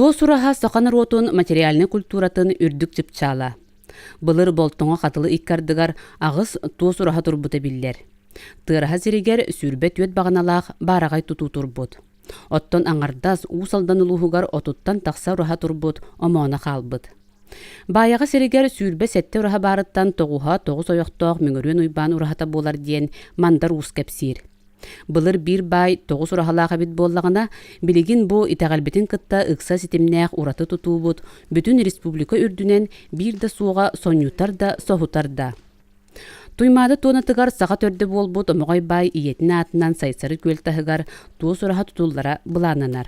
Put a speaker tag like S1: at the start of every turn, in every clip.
S1: Туос ураһа саха норуотун материальнай культуратын үрдүк чыпчаала. Былыр Болтоҥо Хатылы икки ардыгар аҕыс туос ураһа турбута биллэр. Тыараһа сиригэр 24 баҕаналаах баараҕай тутуу турбут. Оттон аҥардас Уус Алдан улууһугар отуттан тахса ураһа турбут омооно хаалбыт. Баайаҕа сиригэр 27 ураһа баарыттан тоҕуһа тоҕус ойохтоох Мөҥүрүөн Уйбаан ураһата буолар диэн Мандар Уус кэпсиир. Былыр биир баай тоҕус ураһалаах эбит буоллаҕына, билигин бу итэҕэлбитин кытта ыкса ситимнээх ураты тутуубут бүтүн республика үрдүнэн биир да суоҕа сонньутар да, соһутар да. Туймаада туонатыгар саха төрдө буолбут Омоҕой баай ийэтин аатынан Сайсары күөл таһыгар туос ураһа тутуллара былааннанар.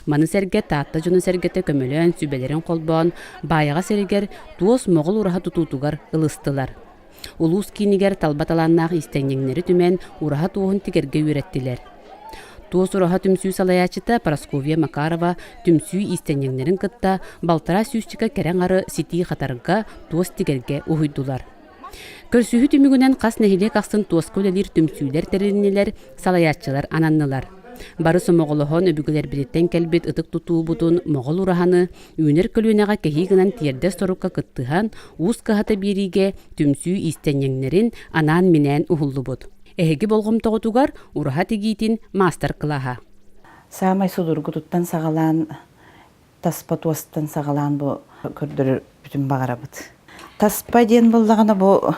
S1: Маны сэргэ Таатта дьоно-сэргэтэ көмөлөөн, сүбэлэрин холбоон, Баайаҕа сиригэр туос моҕол ураһа тутуутугар ылыстылар. Улуус киинигэр талба талааннаах иистэнньэҥнэри түмэн, ураһа туоһун тигэргэ үөрэттилэр. Туос ураһа түмсүү салайааччыта Парасковья Макарова түмсүү иистэнньэҥнэрин кытта балтараа сүүсчэкэ кэрэ аҥары ситии хатарга, туос тигэргэ уһуйдулар. Көрсүһүү түмүгүнэн хас нэһилиэк ахсын туоска үлэлиир түмсүүлэр тэрилиннилэр, салайааччылар ананнылар. Бары сомоҕолоһон өбүгэлэрбититтэн кэлбит ытык тутуубутун Моҕол ураһаны үүнэр көлүөнэҕэ кэһии гынан тиэрдэр сорукка кыттыһан, уус кыһата биэриигэ түмсүү иистэнньэҥнэрин анаан-минээн уһуллубут. Эһиги болҕомтоҕутугар ураһа тигиитин маастар-кылааһа.
S2: Саамай судургутуттан саҕалаан таспа туостан саҕалаан бу көрдөрөрбүтүн баҕарабыт. Таспа диэн буоллаҕына бу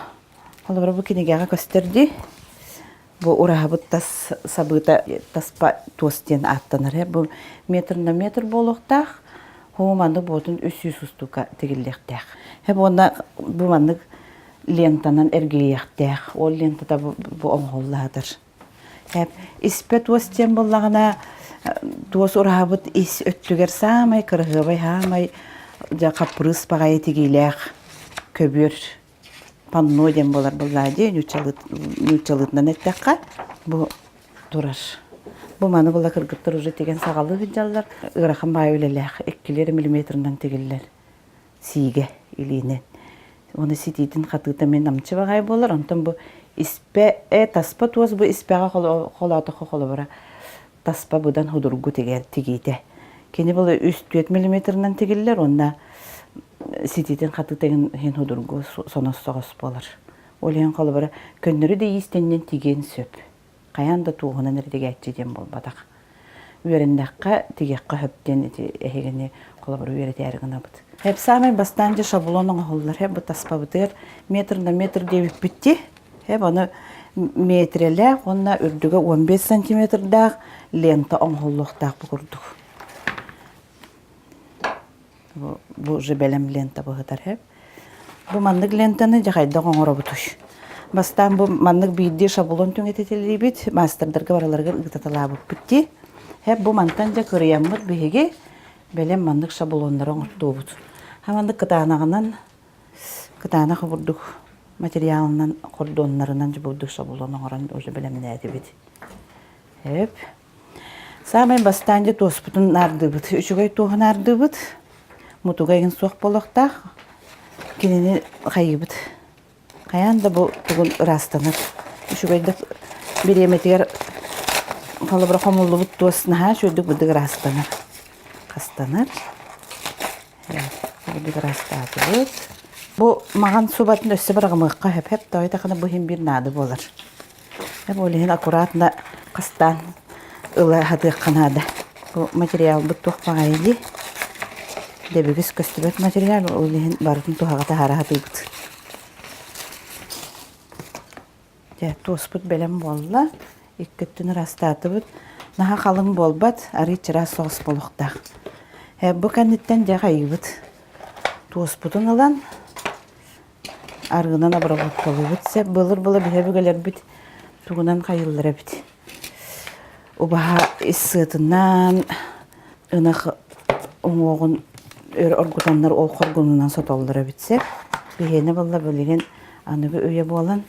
S2: холобура бу кинигэҕэ көстөр дии. Бу ураһабыт тас сабыыта таспа туос диэн ааттанар. Бу метр на метр буолуохтаах. Хоо маннык буотун 300 устуука тигиллиэхтээх. Хэ уонна бу маннык лентанан эргийиэхтээх. Ол лентата бу, бу оҥоһуллаатар. Испэ туос диэн буоллаҕына, туос ураһабыт ис өттүгэр саамай кыраһыабай, саамай дьэ хаппырыыс баҕайы тигиилээх көбүөр панно диэн буолар буоллаа дии нууччалыытынан эттэххэ бу турар. Бу маны була кыргыттар уже тигэн саҕалыы сылдьаллар. Ыарахан баайы үлэлээх иккилэр миллиметрынан тигиллэр. сиигэ илиинэн. Уонна ситиитин хатыыта мин намчы баҕайы буолар. Онтон бу испэ э, таспа туос бу испэҕэ холоотоххо холобура таспа быдан худургу тигэр тигиитэ. Кини бұл 3-4 миллиметрынан тигиллэр уонна ситиитин хатыыта иһин худургу сонос соҕус буолар. Ол иһин холобура көннөрү да иистэнньэн тигиэн сөп. Хайаан да туоһунан эрэ тигээччи диэн буолбатах. Үөрэннэххэ, тигиэххэ сөп диэн ити эһигини холобур үөрэтээри гынабыт. Хэп саамай бастаан дьэ шаблон оҥоһуллар. Хэп бу таспабытыгар метр на метр диэбиппит дии. Хэп ону метрэлээх уонна үрдүгэ 15 сантиметрдаах лента оҥоһуллуохтаах бу курдук. Бу, бу уже бэлэм лента быһытар хэп. Бу маннык лентаны дьэ хайдах оҥоробутуй? Бастаан бу маннык биирдии шаблон түҥэтитиллибит, маастардарга барыларыгар ыытаталаабыппыт дии. Хэп бу мантан дьэ кырыйаммыт биһиги бэлэм маннык шаблоннары оҥортуубут. Ха маннык кытаанаҕынан кытаанах бурдук материалынан хордуоннарынан дьэ бурдук шаблон оҥорон уже бэлэмнээтибит. Хэп. Саамай бастаан дьэ туоспутун наардыыбыт. Үчүгэй туоһу наардыыбыт. Мутуга игин суох буолуохтаах. Кинини хайыыбыт. Хайаан да бу тугун ыраастанар. Үчүгэйдик бириэмэтигэр холобура хомуллубут туос наһаа үчүгэйдик быдык ыраастанар. Хастанар. Быдык ыраастаатыбыт. Бу маҕан субатын өссө быраҕымыахха сөп. Тоойутахына бу иһин биир наада буолар. Ол иһин аккуратно хастаан ыла сатыахха наада. Бу материалбыт туох баҕайы дии. Дэбигис көстүбэт материал, ол иһин барытын туһаҕа таһаара сатыыбыт. Дьэ, туоспут бэлэм буолла. Икки өттүн ыраастаатыбыт. Наһаа халыҥ буолбат, арыый чараас соҕус буолуохтаах. Бу кэнниттэн дьэ хайыыбыт. Туоспутун ылан Арыынан обработкалыыбыт сөп. Былыр-былыр биһи өбүгэлэрбит тугунан хайыллар эбит. Убаһа ис сыатынан, ынах уҥуоҕун өр оргутаннар ол хоргунунан сотоллор эбит сөп. Биһиэнэ буолла билигин аныгы үйэ буолан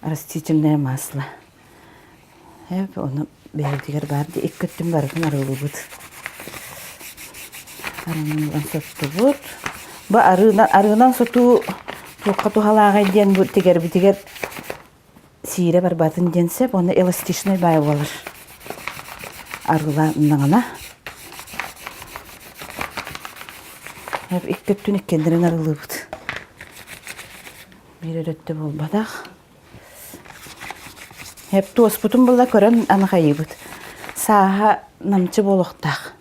S2: растительное масло. Эп ону бэйэтигэр баар дии икки өттүн барытын арыылыыбыт. Арыынан соттубут. Бу арыынан, арыынан сотуу туохха туһалааҕый диэн бу тигэрбитигэр сиирэ барбатын диэн сөп уонна эластичнай баай буолар. Арыыланаҕына. Икки өттүн иккиэннэрин арыылыыбыт. Биир эрэ өттө буолбатах. Эп туоспутун булла көрөн аны хайыыбыт. Сааһа намчы буолуохтаах.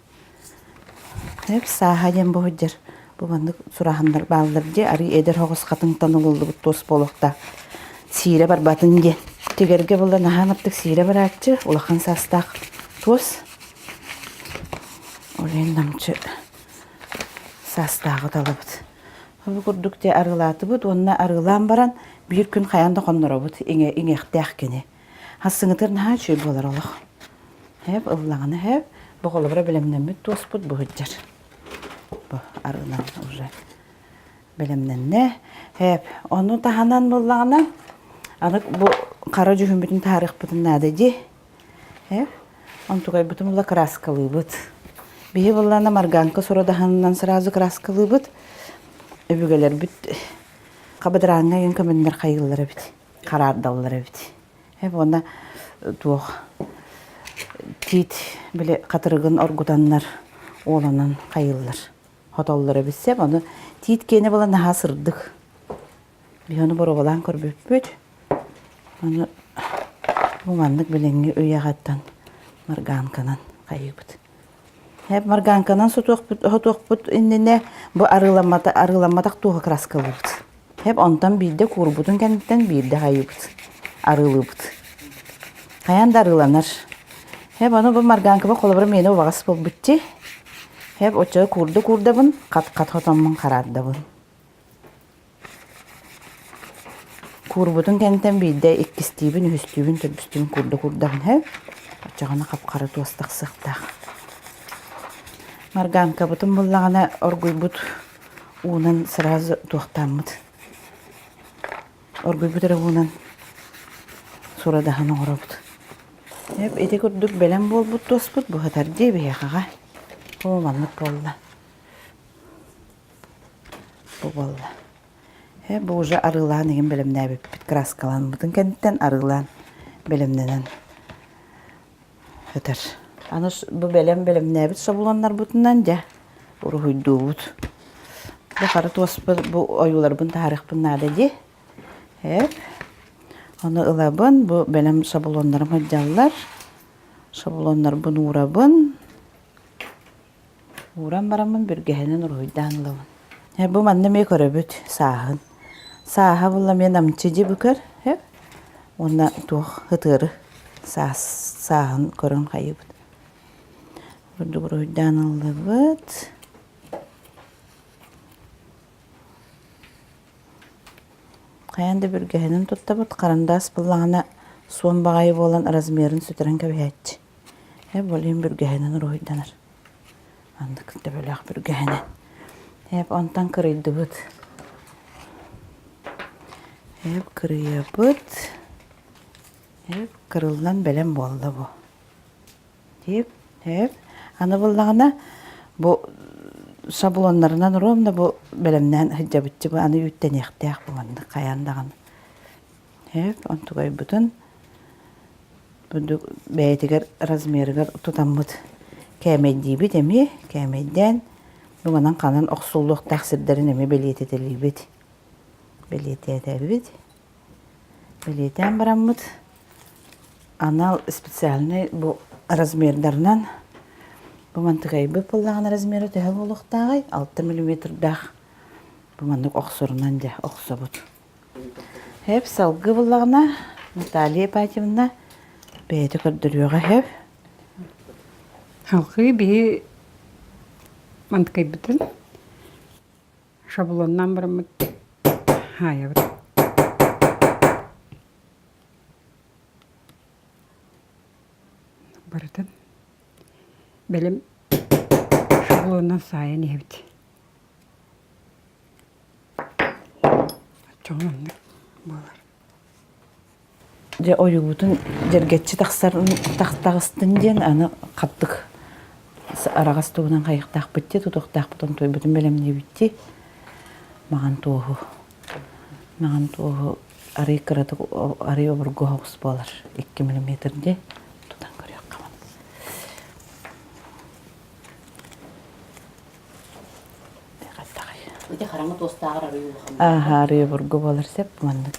S2: Эп сааһа диэн бу сылдьар бу маннык сурааһыннар бааллар дии арый эдэр оҕус хатыҥтан ылыллыбыт туос буолуохтаах. Сиирэ барбатын диэн. Тигэргэ буолла наһаа аптык сиирэ барааччы улахан саастаах туос. Ол иһин намчы саастааҕы талабыт. Бу курдук дьэ арыылаатыбыт уонна арыылаан баран биир күн хайаан да хонноробут иҥэ иҥиэхтээх кини. Хассыҥытыр наһаа үчүгэй буолар олох. Хэп ыллаҕына хэп бу холобура бэлэмнэммит туоспут бу сылдьар. Бу арыынан уже бэлэмнэннэ. Хэп ону таһынан буоллаҕына аны бу хара дьүһүммүтүн таһаарыахпытын наада дии. Ээ, онтукайбытын була кырааскалыыбыт. Биһи буоллаҕына марганка сурадаһынынан сразу кырааскалыыбыт. Өбүгэлэрбит хабыдырааҥҥа ыйан көмөннөр хайыыллар эбит, хараардаллар эбит. Ээ, уонна туох тиит били хатырыгын оргутаннар уоланан хайыыллар, хотоллор эбит сөп. Ону тиит киэнэ буолан наһаа сырдык. Биһи ону боруобалаан көрбүппүт. Ону бу маннык билиҥҥи үйэҕэттэн марганканан хайыыбыт. Эп марганканан сотуохпут, сотуохпут иннинэ бу арыыламмата, арыыламматах туоһу краскалыыбыт. Эп онтон биирдэ куурбутун кэнниттэн биирдэ хайыыбыт, арыылыыбыт. Хайаан да арыыланар. Эп ону бу марганкаба холобура миэнэ убаҕас буолбут дии. Эп оччо куурда куурдабын, хат-хат хотоммун хараардабын. Куурбутун кэнниттэн биирдэ иккистиибин, үһүстүүбүн, төрдүстүүбүн куурда куурдаҕын үһү. Оччоҕуна хап-хара туос тахсыахтаах. Марганкабытын буллаҕына оргуйбут уунан сразу туохтааммыт. Оргуйбут эрэ уунан сурадаһан оҥоробут. Ити курдук бэлэм буолбут туоспут быһытар дии биһиэхэҕэ. Оо, маннык буолла. Бу буолла. Э, бу уже арыылаан игин бэлэмнээбиппит краскалааммытын кэнниттэн арыылаан бэлэмнэнэн ытар. Аны бу бэлэм бэлэмнээбит шаблоннарбытынан дьэ уруһуйдуубут. Бу хара туоспут бу ойууларбын таһаарыахпын наада дии. Эп. Ону ылабын, бу бэлэм шаблоннарым сылдьаллар. Шаблоннарбын уурабын. Ууран бараммын бүргэһинэн уруһуйдаан ылабын. Э, бу манна эмиэ көрөбүт сааһын. Сааһа булла эмиэ намчы дьи бу көр, э? Уонна туох ытыары саас сааһын көрөн хайыыбыт. Курдук уруһуйдаан ыллыбыт. Хайаан да бүргэһинэн туттабыт, харандаас буллаҕына суон баҕайы буолан размерын сүтэрэн кэбиһээччи. Э, болин бүргэһинэн уруһуйданар. Маннык төбөлөөх бүргэһинэн. Эп онтон кырыйдыбыт. Эп кырыйабыт. Эп кырыллан бэлэм буолла бу. Дип, эп. Аны буллаҕына бу шаблоннарынан ровно бу бэлэмнээн сылдьабытчы бу аны үүттэниэхтээх бу маннык хайаан даҕаны. Эп онтугайбытын Бурдук бэйэтигэр размерыгар тутаммыт кээмэйдиибит эмиэ, кээмэйдээн бу манан ханан охсуллуохтаах сирдэрин эмиэ бэлиэтэтэлиибит. Бэлиэтээтэбит. Бэлиэтээн бараммыт анал специальный бу размердарынан бу мантыкайбыт буоллаҕына размера төһө буолуохтааҕый? 6 миллиметрдаах бу маннык охсорунан дьэ охсобут. Һэп салгыы буллаҕына Наталья Ипатьевна бэйэтэ көрдөрүөҕэ һэп.
S3: Салгыы биһи мантыкайбытын шаблоннаан бараммыт хаайабыт. Барытын бэлэм шаблонунан саайан иһэбит. Оччоҕо маннык буолар.
S2: Дьэ ойуубутун дьэргэччи тахсар таҕыстын диэн аны хаттык араҕас тугунан хайыахтаахпыт дии тутуохтаахпыт онтуйбутун бэлэмниибит дии маҕан туоһу маҕан туоһу арый кыратык арый обургу соҕус буолар 2 миллиметр дии тутан көрүөххэ
S1: Хараҥа туостааҕар арыый улахан.
S2: Ааһа арыый обургу буолар сөп маннык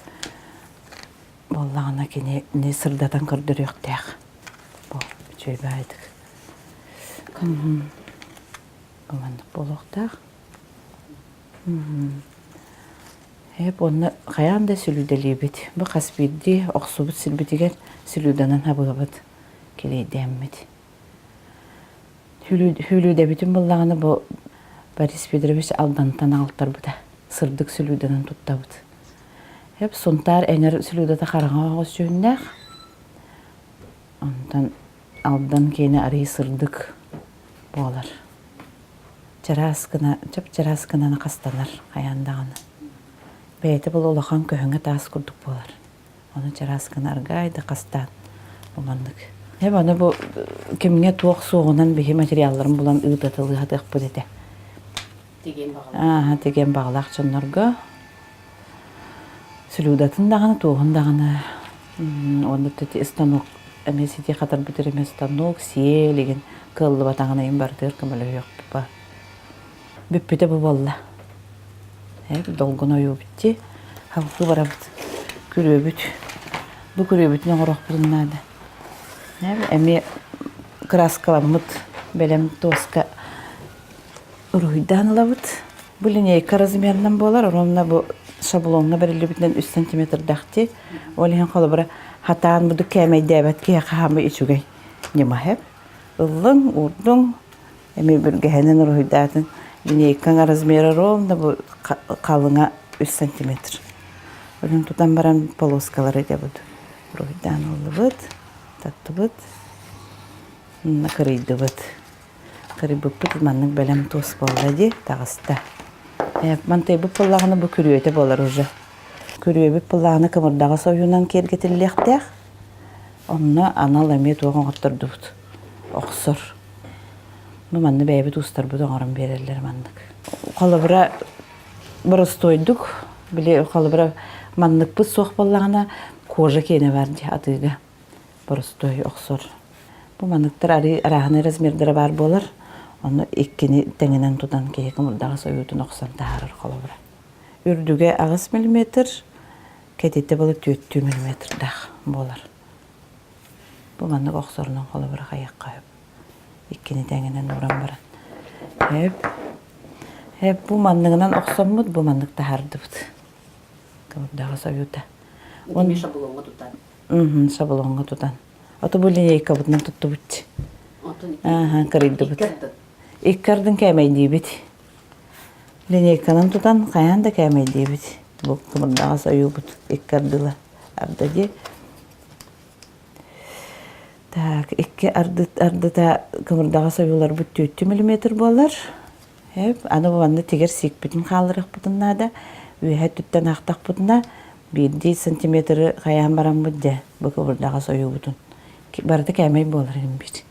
S2: буоллаҕына кинини сырдатан көрдөрүөхтээх. Бу үчүгэй баайдык. Бу маннык буолуохтаах. Эп уонна хайаан да сүлүүдэлиибит. Бу хас биирдии охсубут сирбитигэр сүлүүданан хабыабыт, килиэйдээммит. Хүлүүдэбитин буллаҕына бу Борис Федорович Алдантан аҕалтарбыта. Сырдык сүлүүданан туттабыт. Эп Сунтаар эҥэр сүлүүдата хараҥа оҕус дьүһүннээх. Онтон Алдан киэнэ арыый сырдык буолар. Чараас гына, чап-чараас гынан хастанар хайаан даҕаны. Бэйэтэ был улахан көһөҥө таас курдук буолар. Ону чараас гына аргаай да хастаан бу маннык. Эп аны бу кимҥэ туох суоҕунан биһи материалларын булан ыытатылыһатыахпыт этэ.
S1: Тигиэн баҕалаах.
S2: Ааһа, тигиэн баҕалаах дьоннорго Сүлүүдатын даҕаны, туоһун даҕаны уонна станок эмиэ сити хатарбытыр эмиэ станок, сиэл игин кыаллыбатаҕына иһин барытыгар көмөлөһүөхпүт ба. Бүппүтэ бу буолла. Долгун ойуубут халкы барабыт күрүөбүт. Бу күрүөбүтүн оҥоруохпутун наада. Эмиэ кырааскаламмыт бэлэм туоска Уруһуйдаан ылабыт. Бу линейка размерынан буолар, ровно бу шаблоҥҥа бэриллибитинэн үс сантиметрдаах дии. Ол иһин холобура хатаан буду кээмэйдээбэт киһиэхэ хаамыы үчүгэй ньыма хэп. Ыллыҥ, уурдуҥ, эмиэ бүргэһинэн уруһуйдаатыҥ. Линейкаҥ размера ровно бу халыҥа үс сантиметр. Онон тутан баран полоскалары дьабыт. Уруһуйдаан ыллыбыт, таттыбыт, кырыйдыбыт. Кырыйбыппыт маннык бэлэм туос буолла дии, таҕыста. Мантыйбыт буоллаҕына бу күрүөтэ буолар уже. Күрүөбүт буоллаҕына кымырдаҕас ойуунан киэргэтиллиэхтээх. Онно анал эмиэ туох оҥоттордубут? Охсор. Бу манна бэйэбит уустарбыт оҥорон биэрэллэр маннык. Холобура, боростуойдук, били холобура манныкпыт суох буоллаҕына кожа киэнэ бар дии атыыга. Боростуой охсор. Бу манныктар арыы арааһынай размердара баар буолар. Ону иккини тэҥинэн тутан киһи кымырдаҕас ойуутун охсон таһаарар холобура. Үрдүгэ 8 миллиметр, кэтитэ буола 4 миллиметрдаах буолар. Бу маннык охсорунан холобура хайыахха сөп. Иккини тэҥинэн ууран баран. Эп. Эп бу манныгынан охсоммут, бу маннык таһаардыбыт. Кымырдаҕас ойуута.
S1: Итини шаблоҥҥа тутан.
S2: Шаблоҥҥа тутан. Ото бу линейкабытынан туттубут. Ааха, кырыйдыбыт. Икки ардын кээмэйдиибит. Линейканан тутан хайаан да кээмэйдиибит. Бу кымырдаҕас ойуубут икки ардыла арда дии. Так, икки арды, ардыта кымырдаҕас ойууларбыт 4 миллиметр буолар. Эп, аны бу манна тигэр сиикпитин хаалларыахпытын наада. Үөһэ өттүттэн аахтахпытына биирдии сантиметры хайаан бараммыт дьэ бу кыбырдаҕас ойуубутун барыта кээмэй буолар инбит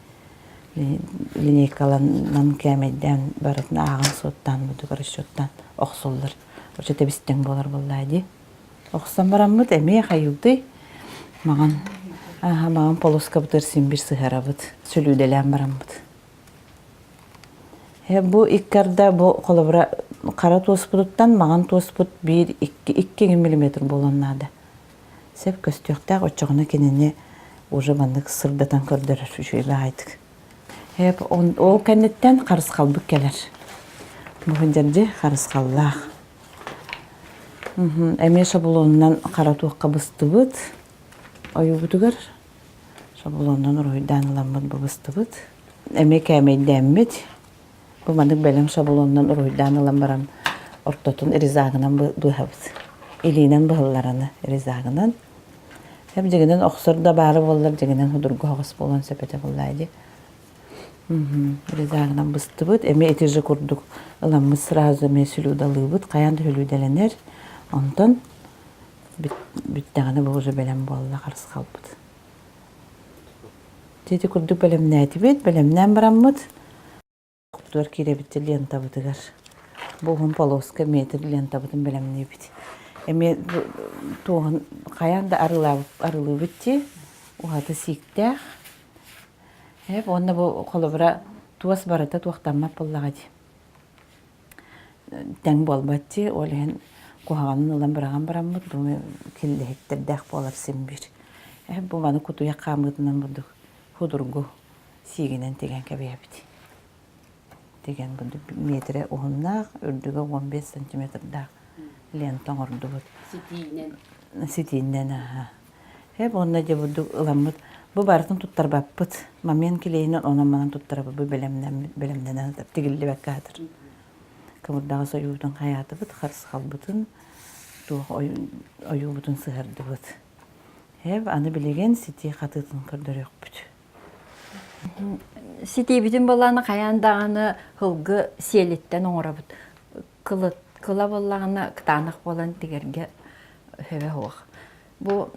S2: линейкаланан кээмэйдээн барытын ааҕан суоттаан бутугар расчеттаан охсуллар оччо тэбистэҥ буолар буоллаа дии охсон бараммыт эмиэ хайыылдый маҕан ааха маҕан полоскабытыгар син бир сыһарабыт сүлүүдэлээн бараммыт Бу икки арда бу холобура хара туоспутуттан маҥан туоспут биир икки икки миллиметр буолуон наада. Сөп көстүөхтээх оччоҕуна кинини уже маннык сырдатан көрдөрөр үчүгэй баҕайытык. Ол кэнниттэн харысхалбыт кэлэр. Бу дьэрдьи харысхаллаах. Эмиэ шаблонунан хара туохха быстыбыт ойуубутугар шаблонунан уруһуйдаан ыламмыт бу быстыбыт. Эмиэ кээмэйдээммит, бу маннык бэлэм шаблонунан уруһуйдаан ылан баран ортотун резагынан быһабыт. Илиинэн быһыллараны резагынан. Эп дьигинэн охсор да баара буоллар дьигинэн судургу оҕус буолуон сөп этэ буоллаа дии. Резагынан быстыбыт. Эмиэ ити же курдук ыламмыт сразу эмиэ сүлүүдалыыбыт. Хайаан да сүлүүдэлэнэр. Онтон бүттэҕинэ бу уже бэлэм буолла харысхалбыт. Ити курдук бэлэмнээтибит, бэлэмнээн бараммыт кутугар киирэбит лентабытыгар. Бу уһун полоска метр лентабытын бэлэмниибит. Эмиэ туоһун хайаан да арылыыбыт дии, уһаты сииктээх. Эп уонна бу холобура туос барыта туохтаммат буоллаҕа дии. тэҥ буолбат дии, ол иһин куһаҕанын ылан быраҕан бараммыт бу киллэһиктэрдээх буолар син биир. Э, бу маны кутуйах хаамыытынан бурдук судургу сиигинэн тигэн кэбиһэбит. Тигэн бурдук миэтэрэ уһуннаах, үрдүгэ 15 сантиметрдаах лента оҥордубут.
S1: Ситиинэн.
S2: Ситиинэн, аха. Э, уонна дьэ бурдук ыламмыт. Бу барытын туттарбаппыт. Момент килиэйинэн онон-манан туттарабыт. Бу бэлэмнэнэн тигиллибэккэ сытар. Кымырдаҕас ойуубутун хайаатыбыт, харысхалбытын, туох ойуубутун сыһардыбыт. Эв аны билигин ситии хатыытын көрдөрүөхпүт.
S4: Ситиибитин буоллаҕына хайаан даҕаны һылгы сиэлиттэн оҥоробут. Кылыт, кыла буоллаҕына кытаанах буолан тигэргэ сөбө суох. Бу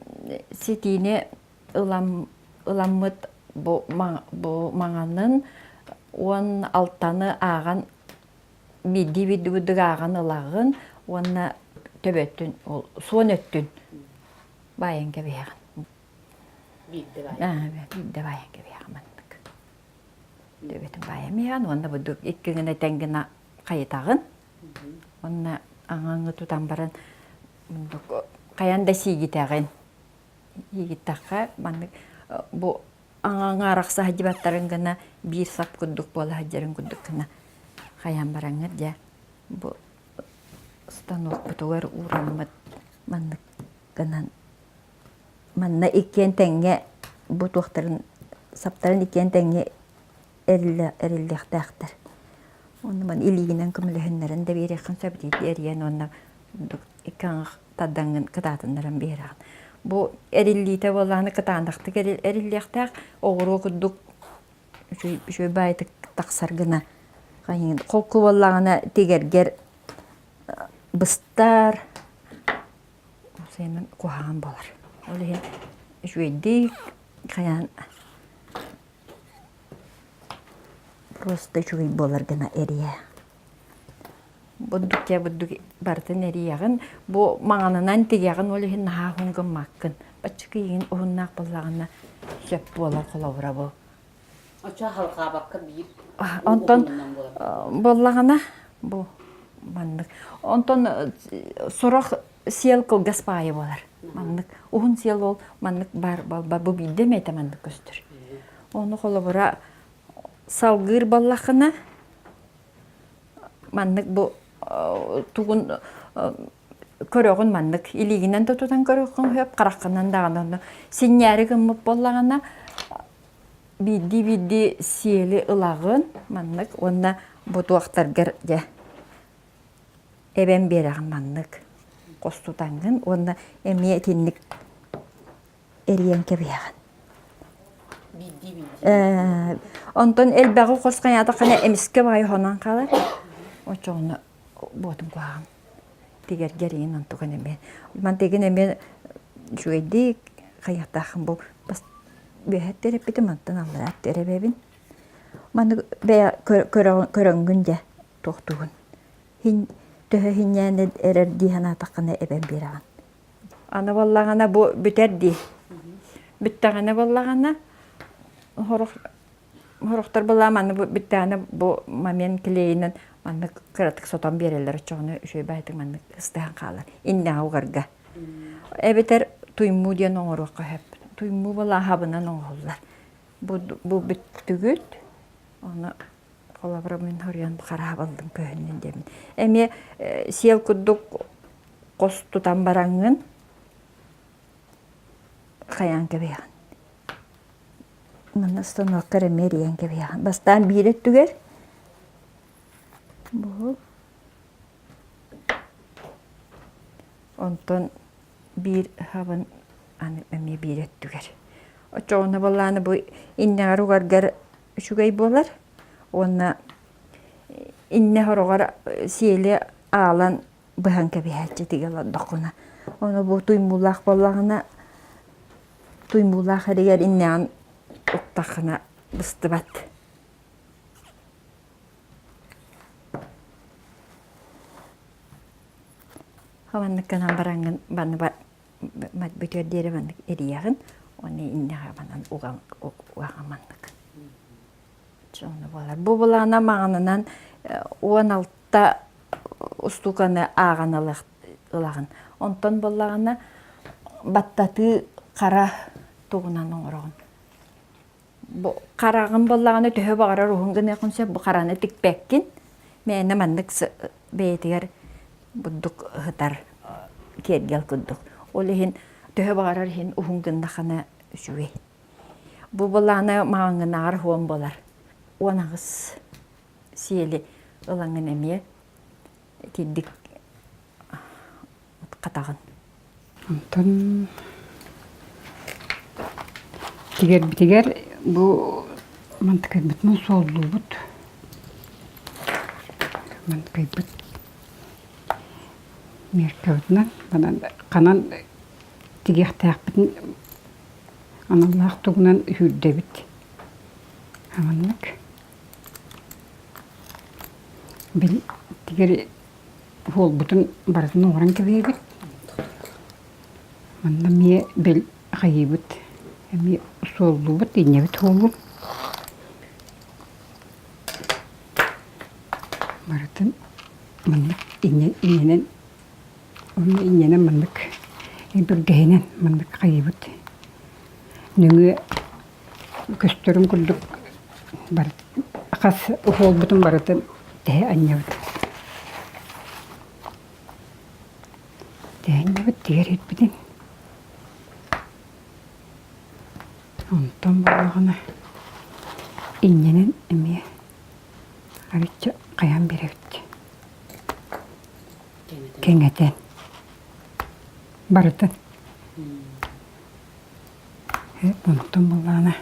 S4: ситиини ылам, ыламмыт бу, бу маҥанын 16-ны ааҕан биирдии биирдии ааҕан ылаҕын уонна төбөттүн ол суон өттүн баайан кэбиһэҕин.
S1: Биирдэ баайан.
S4: Биирдэ баайан кэбиһэҕин маннык. Төбөтүн баайан иһэҕин уонна бу икки гына тэҥ гына хайытаҕын. Уонна аҥаҥы тутан баран хайан да сиигитэҕин. Сиигиттэххэ маннык бу аҥаҥа арахса сылдьыбаттарын гына биир сап курдук буола сылдьарын курдук гына хайаан бараҥҥыт дьэ бу станокпутугар уураммыт маннык гынан манна иккиэн тэҥҥэ бу туохтарын саптарын иккиэн тэҥҥэ эриллиэхтээхтэр. Онно маны илиигинэн көмөлөһүннэрэн да биэриэххин сөп итиитии эрийэн уонна икки аҥах тардаҥҥын кытаатыннаран биэрэҕин. Бу эриллиитэ буоллаҕына кытаанахтык эриллиэхтээх оҕуруо курдук үчүгэй үчүгэй баайытык тахсар гына холку буоллаҕына тигэргэр быстар Уопсайынан куһаҕан буолар. Ол иһин үчүгэйдик хайаан просто үчүгэй буолар гына эрийэ. Бурдук дьэ бурдук барытын эрийэҕин. Бу маҥанынан тигэҕин ол иһин наһаа уһун гыммаккын. Бачча игин уһуннаах буоллаҕына сөп буолар холобура бу.
S1: Оччо халҕаабакка биир
S4: Онтон буоллаҕына бу маннык. Онтон сорох сиэл кылгас баайы буолар. Маннык уһун сиэл ол маннык баар балба бу биирдэ эмэтэ маннык көстөр. Ону холобура салгыыр баллахына маннык бу тугун көрөҕүн маннык илиигинэн да тутан көрүөххүн сөп хараххынан даҕаны онно синньээри гыммыт буоллаҕына биирдии-биирдии сиэли ылаҕын маннык уонна бу туохтаргар дьэ эбэн биэрэҕин маннык хостутаҥҥын уонна эмиэ итинник эрийэн кэбиһэҕин.
S1: Биирдии-биирдии.
S4: Онтон элбэҕи хос хайаатаххына эмискэ баҕайы хонон хаалар. Оччоҕуна буотун куһаҕан тигэргэр иин онтугун эмиэ. Мантыгын эмиэ үчүгэйдик хайыахтааххын бу үөһэ эппитим мантан аллараа эрэбэбин. Маннык бэйэ көрөҥгүн дьэ туохтуугун. Хин төһө хинньээн эрэр дии санаатаххына эбэн биэрэҕин. Аны буоллаҕына бу бүтэр дии. Бүттэҕинэ буоллаҕына сорох сорохтор былаан манны бу бүттэҕинэ бу момент клейинэн маннык кыратык сотон биэрэллэр оччоҕуна үчүгэй баайытык маннык ыстаһан хаалар иннэҕэ угарга. Эбэтэр туймуу диэн оҥоруохха сөп. Туймуу балааһабынан оҥоһуллар. Бу, бу бүттүгүт, ону холобура мин хоруйан хараабаллын көһүннүн диэмин. Эмиэ сиэл курдук хос тутан бараҥҥын хайаан кэбиһэҕин. Манна станоккар эмиэ эрийэн кэбиһэҕин. Бастаан биир өттүгэр бу Онтон биир хабын аны эмиэ биир өттүгэр. Оччоҕуна буоллаҕына бу иннэҕэр угаргар үчүгэй буолар уонна иннэ хороҕор сиэли аалан быһан кэбиһээччи тигэ олордоххуна. Ону бу туймуулаах буоллаҕына туймуулаах эригэр иннэҕин уктаххына быстыбат. Маннык гынан бараҥҥын манна бүтүөр диэри маннык эрийэҕин уонна иннэҕэ манан угаҥ маннык Дьоно буолар. Бу былаана маҥанынан 16. устууканы ааҕан ылаҕын. Онтон буоллаҕына баттатыы хара тугунан оҥороҕун. Бу хараҕын буоллаҕына төһө баҕарар уһун гыныаххын сөп, бу хараны тикпэккин. Мээнэ маннык бэйэтигэр бурдук ыһытар киэргэл курдук. Ол иһин төһө баҕарар иһин уһун гыннахына үчүгэй. Бу былаана маҥаҥынааҕар уһуон буолар. 18 сиэли ылаҥын эмиэ итирдик хатаҕын.
S3: Онтон тигэрбитигэр бу мантыкайбытын суоллуубут. Мантыкайбыт меркабытынан ханан тигиэхтээхпитин аналлаах тугунан үһүрдэбит. Маннык бил тигэр Уолбутун барытын оҥорон кэбиһэбит. Манна эмиэ бэл хайыыбыт, эмиэ суоллуубут, инньэбит уолу. Барытын маннык инньэ инньэнэн уонна инньэнэн маннык бүргэһинэн маннык хайыыбыт. Нөҥүө көстөрүн курдук хас уһуолбутун барытын тэһэ анньабыт. Тэһэ анньабыт тигэр иһиппитин. Онтон буоллаҕына инньэнэн эмиэ арычча хайаан биэрэбит. Кэҥэтэн. Барытын. Онтон буоллаҕына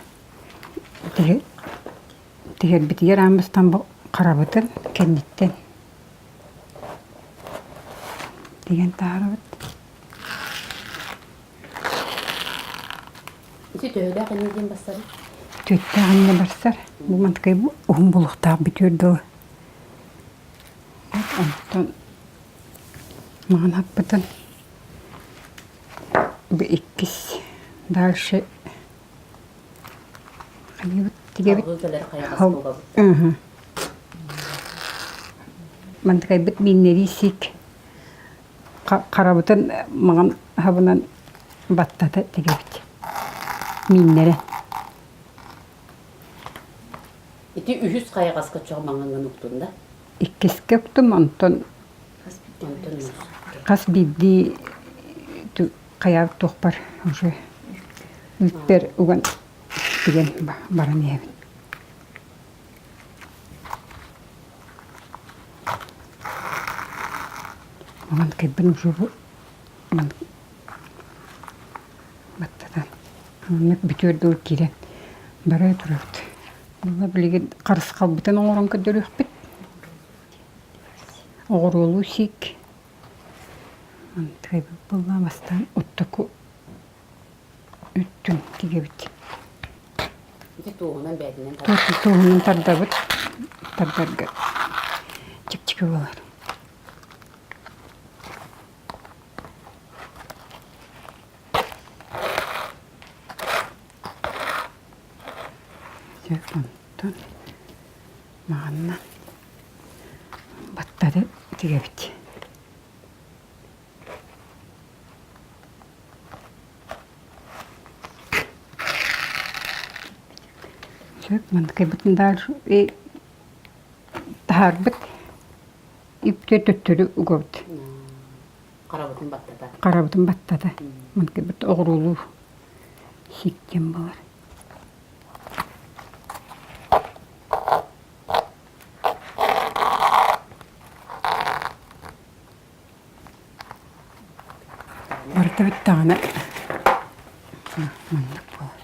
S3: тиһэрбитигэр аан бастаан бу харабытын кэнниттэн тигэн таһаарабыт.
S1: Ити төһөлөөх инньэ диэн барсарый?
S3: Түөттээх инньэ барсар. Бу мантыкай уһун булуохтаах бүтүөр дылы. Онтон маҥан хаппытын Бу иккис дальше хайыыбыт тигэбит мантыкайбыт мииннэрии сиик харабытын маҥан аһабынан баттата тигэбит мииннэрэ
S1: Ити үһүс хайаҕаска чох маҥаҥҥын уктун да?
S3: Иккискэ уктум, онтон Хас биирдии хайаабыт туохпар уже үүппэр уган тигэн баран иһэбин. Онон кэлбин уже бу баттатан оннук бүтүөр дылы киирэн бара турабыт. Була билигин харысхалбытын оҥорон көрдөрүөхпүт. Оҕуруолуу сиик Антыайбыт буолла бастаан оттоку өттүн тигэбит.
S1: Ити туоһунан бээтинэн
S3: Туоһунан тардабыт. Тардарга чэпчэки буолар. Дьэ онтон маҕанна Баттары тигэбит. Сөп, мантыкайбытын даар таһаарбыт үптэ төттөрү угабыт.
S1: Харабытын баттата.
S3: Харабытын баттата. Мантыкайбыт оҕуруолуу сиктен буолар. Барыта бүттэҕинэ маннык буолар.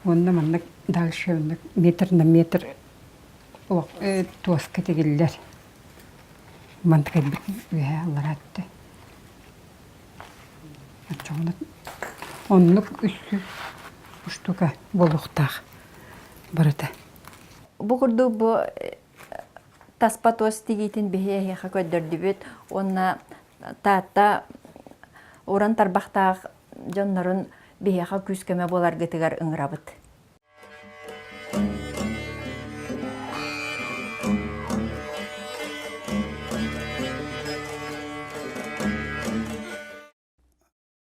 S3: Уонна маннык дальше оннук метр на метр туоска тигиллэр. Мантыкайбыт үөһээ аллараа өттө. Оччоҕуна оннук үс штука буолуохтаах барыта.
S4: Бу курдук бу таспа туос тигиитин биһи эһиэхэ көрдөрдүбүт уонна Таатта уран тарбахтаах дьоннорун биһиэхэ күүс-көмө буоларгытыгар ыҥырабыт.